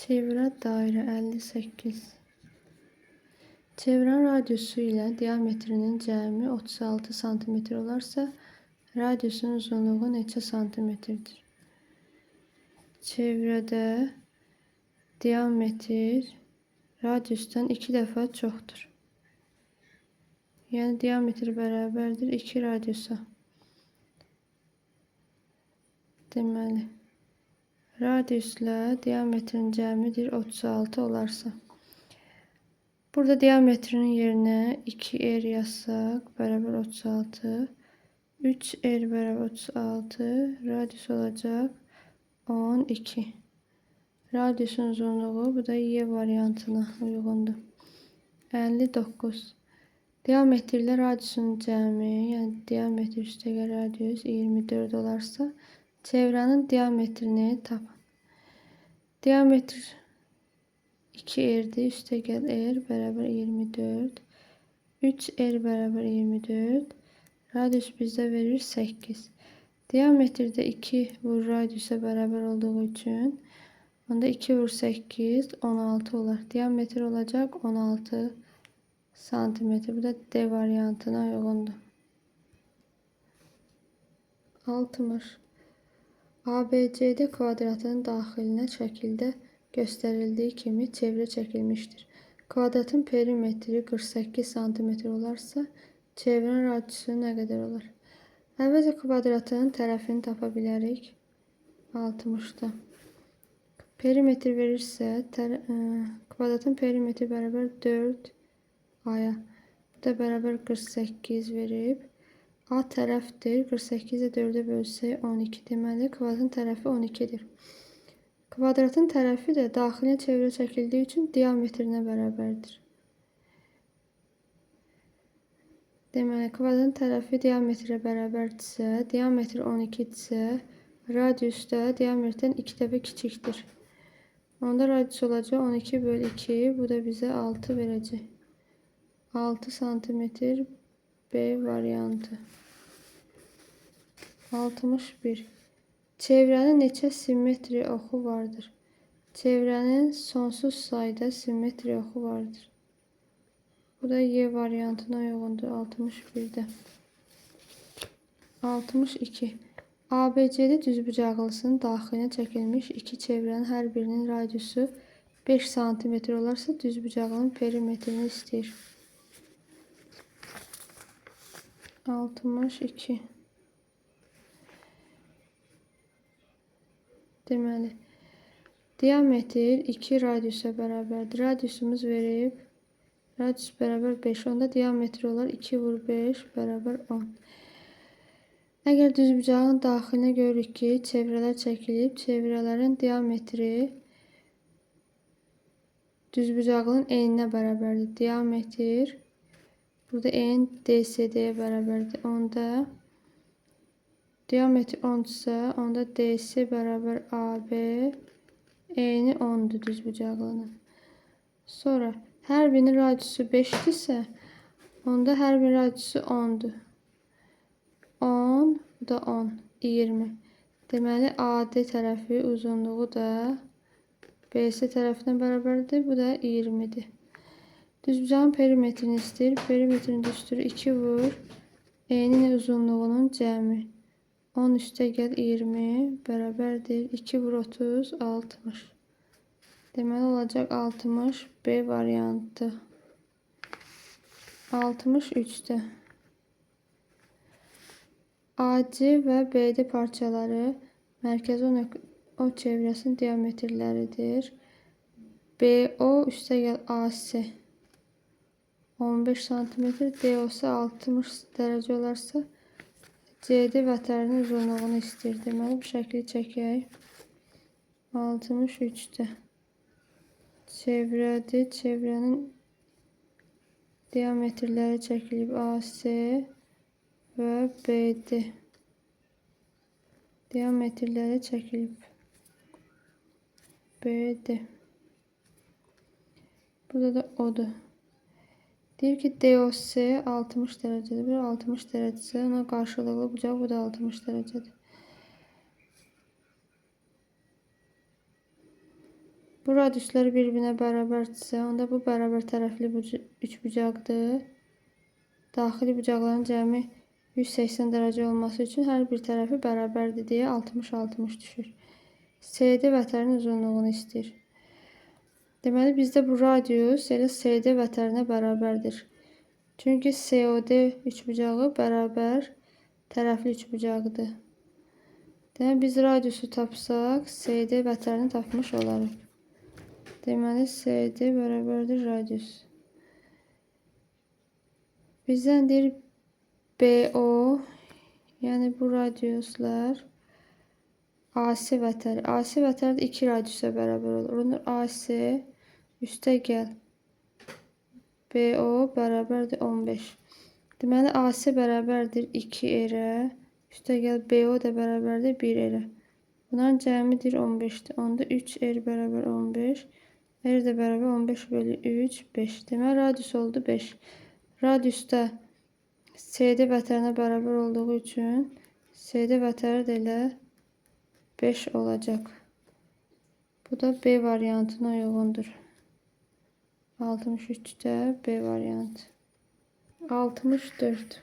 Çevrə dairə 58. Çevrənin radiusu ilə diametrinin cəmi 36 sm olarsa, radiusun uzunluğu neçə santimetrdir? Çevrədə diametr radiusdan 2 dəfə çoxdur. Yəni diametr bərabərdir 2 radiusa. Deməli, radiusla diametrin cəmidir 36 olarsa. Burada diametrinin yerinə 2r yazsaq bərabər 36. 3r bərabər 36. Radius olacaq 12. Radiusun uzunluğu bu da Y variantına uyğundur. 59. Diametrlə radiusun cəmi, yəni diametr üstəgəl radius 24 olarsa, çevrənin diametrini tapın. Diametr 2r-dir, üstəgəl r bərabər 24. 3r bərabər 24. Radius bizdə verir 8. Diametrdə 2 vur radiusa bərabər olduğu üçün onda 2 vur 8, 16 olar. Diametr olacaq 16 santimetr. Bu da D variantına uyğundur. 60. ABCD kvadratının daxilinə şəkildə göstərildiyi kimi çevrə çəkilmişdir. Kvadratın perimetri 48 sm olarsa, çevrənin radiusu nə qədər olar? Əvvəlcə kvadratın tərəfini tapa bilərik. 60-da. Perimetr verirsə, kvadratın perimetri bərabər 4 aya. Bu da bərabər 48 verib. A tərəfdir. 48-i 4-ə bölsək 12. Deməli, kvadratın tərəfi 12-dir. Kvadratın tərəfi də daxilinə çevrə çəkildiyi üçün diametrinə bərabərdir. Deməli, kvadratın tərəfi diametrə bərabərdirsə, diametr 12-dirsə, radius da diametrdən 2 dəfə kiçikdir. Onda radius olacaq 12 bölü 2. Bu da bizə 6 verəcək. 6 santimetr B variantı. 61. Çevrənin neçə simmetri oxu vardır? Çevrənin sonsuz sayda simmetri oxu vardır. Bu da Y variantına uyğundur 61-də. 62. ABCD düzbucaqlısının daxilinə çəkilmiş iki çevrənin hər birinin radiusu 5 sm olarsa, düzbucaqlının perimetrini istəyir. 62. Deməli, diametr 2 radiusa bərabərdir. Radiusumuz verib, radius bərabər 5. Onda diametr olar 2 vur 5 bərabər 10. Əgər düzbucağın daxilinə görürük ki, çevrələr çəkilib, çevrələrin diametri düzbucaqlının eninə bərabərdir. Diametr burada en DCD-yə bərabərdir. Onda diametr 10-dırsa, onda DC bərabər AB eni 10-dur düzbucaqlının. Sonra hər birinin radiusu 5-dirsə, onda hər birinin radiusu 10-dur. 10, bu da 10, 20. Deməli, AD tərəfi uzunluğu da BC tərəfinə bərabərdir. Bu da 20-dir. Düzbucağın perimetrini istəyir. Perimetrin düsturu 2 vur eninin uzunluğunun cəmi. 10 üstəgəl 20 bərabərdir. 2 vur 30, 60. Deməli, olacaq 60 B variantı. 63-də. AC və BD parçaları mərkəzi O çevrəsinin diametrləridir. BO üstəgəl AC 15 sm, DOS 60 dərəcə olarsa, CD vətərinin uzunluğunu istəyir. Deməli, bu şəkli çəkək. 63-də. Çevrədir. Çevrənin diametrləri çəkilib AC və BD. Diametrləri çəkilib. BD. Burada da O'dur. Deyir ki, DOC 60 dərəcədir. Bir 60 dərəcəsə, ona qarşılıqlı bucaq bu da 60 dərəcədir. Bu radiuslar bir-birinə bərabərdirsə, onda bu bərabər tərəfli üçbucaqdır. Daxili bucaqların cəmi 180 dərəcə olması üçün hər bir tərəfi bərabərdir deyə 60-60 düşür. CD vətərinin uzunluğunu istəyir. Deməli, bizdə bu radius elə CD vətərinə bərabərdir. Çünki COD üçbucağı bərabər tərəfli üçbucaqdır. Deməli, biz radiusu tapsaq, CD vətərini tapmış olarıq. Deməli, CD bərabərdir radius. Bizdən deyir BO, yəni bu radiuslar AC vətəri. AC vətəri də 2 radiusa bərabər olur. Onda AC üstə gəl. BO bərabərdir 15. Deməli, AC bərabərdir 2R. Üstə gəl BO da bərabərdir 1R. Bunların cəmidir 15-dir. Onda 3R bərabər 15. R də bərabər 15 bölü 3, 5. Deməli, radius oldu 5. Radius da CD vətərinə bərabər olduğu üçün CD vətəri də elə 5 olacaq. Bu da B variantına uyğundur. 63-də B variantı. 64.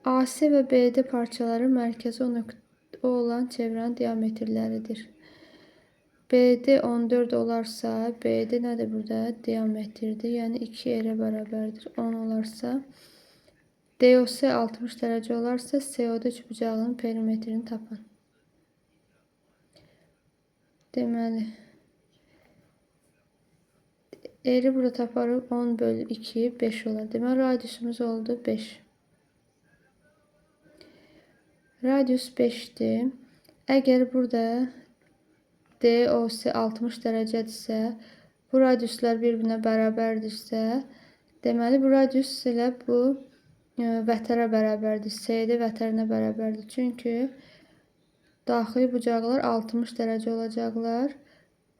AC və BD parçaları mərkəzi O olan çevrənin diametrləridir. BD 14 olarsa, BD nədir burada? Diametrdir. Yəni 2R bərabərdir. 10 olarsa, DOC 60 dərəcə olarsa, COD üçbucağının perimetrini tapın. Deməli, R'i burada taparıq. 10 bölü 2, 5 olar. Deməli, radiusumuz oldu 5. Radius 5-dir. Əgər burada DOC 60 dərəcədirsə, bu radiuslar bir-birinə bərabərdirsə, deməli, bu radius elə bu vətərə bərabərdir. CD vətərinə bərabərdir. Çünki daxili bucaqlar 60 dərəcə olacaqlar.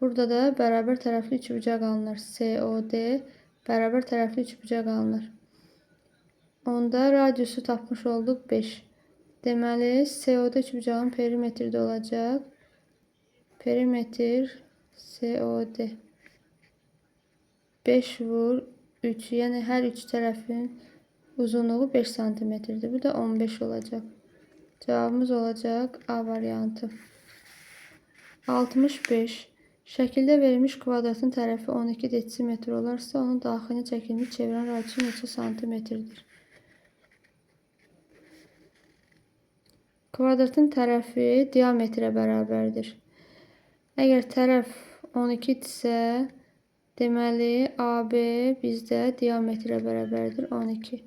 Burada da bərabər tərəfli üçbucaq alınır. COD bərabər tərəfli üçbucaq alınır. Onda radiusu tapmış olduq 5. Deməli, COD üçbucağın perimetri də olacaq. Perimetr COD 5 vur 3. Yəni, hər üç tərəfin uzunluğu 5 santimetrdir. Bu da 15 olacaq. Cavabımız olacaq A variantı. 65. Şəkildə verilmiş kvadratın tərəfi 12 desimetr olarsa, onun daxilinə çəkilmiş çevrənin radiusu neçə santimetrdir? Kvadratın tərəfi diametrə bərabərdir. Əgər tərəf 12 idirsə, deməli, AB bizdə diametrə bərabərdir 12.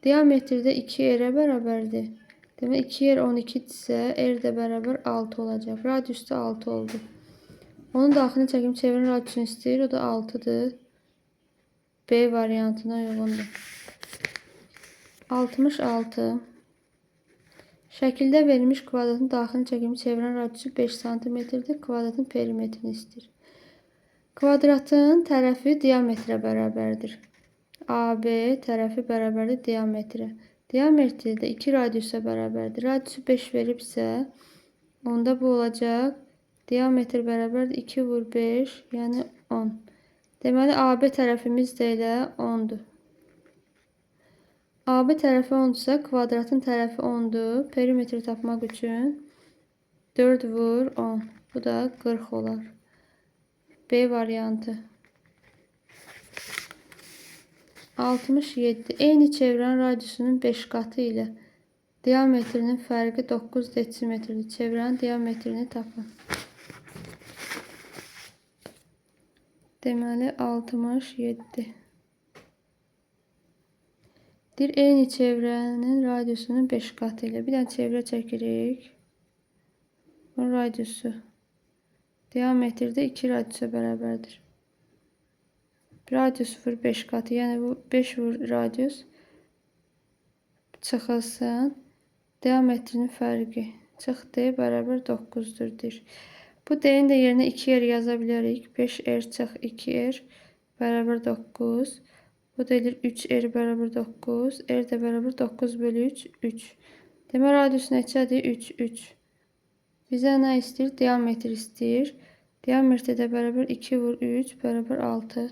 Diametrdə 2R bərabərdir. Demək, 2R 12 idirsə, R də bərabər 6 olacaq. Radius da 6 oldu. Onun daxilinə çəkim çevrənin radiusunu istəyir. O da 6-dır. B variantına uyğundur. 66. Şəkildə verilmiş kvadratın daxilinə çəkilmiş çevrənin radiusu 5 santimetrdir. Kvadratın perimetrini istəyir. Kvadratın tərəfi diametrə bərabərdir. AB tərəfi bərabərdir diametrə. Diametri də 2 radiusa bərabərdir. Radiusu 5 veribsə, onda bu olacaq. Diametr bərabərdir 2 vur 5, yəni 10. Deməli, AB tərəfimiz də elə 10-dur. AB tərəfi 10-dursa, kvadratın tərəfi 10-dur. Perimetri tapmaq üçün 4 vur 10. Bu da 40 olar. B variantı. 67. Eyni çevrənin radiusunun 5 qatı ilə diametrinin fərqi 9 desimetrdir. Çevrənin diametrini tapın. Deməli, 67. Deyir, eyni çevrənin radiusunun 5 qatı ilə. Bir dənə çevrə çəkirik. Bunun radiusu diametrdə 2 radiusa bərabərdir. Radius vur 5 qatı. Yəni, bu 5 vur radius çıxılsın. Diametrinin fərqi çıx D bərabər 9-dur deyir. Bu D-nin də yerinə 2R yaza bilərik. 5R çıx 2R bərabər 9. Bu da eləyir 3R bərabər 9. R də bərabər 9 bölü 3, 3. Demək, radius neçədir? 3, 3. Bizə nə istəyir? Diametr istəyir. Diametri də bərabər 2 vur 3 bərabər 6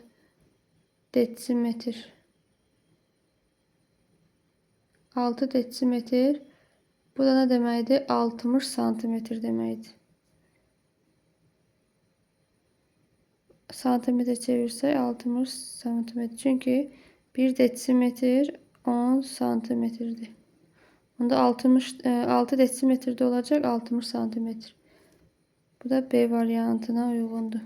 desimetr. 6 desimetr. Bu da nə deməkdir? 60 santimetr deməkdir. Santimetre çevirsək 60 santimetr. Çünki 1 desimetr 10 santimetrdir. Onda 6 desimetrdə olacaq 60 santimetr. Bu da B variantına uyğundur.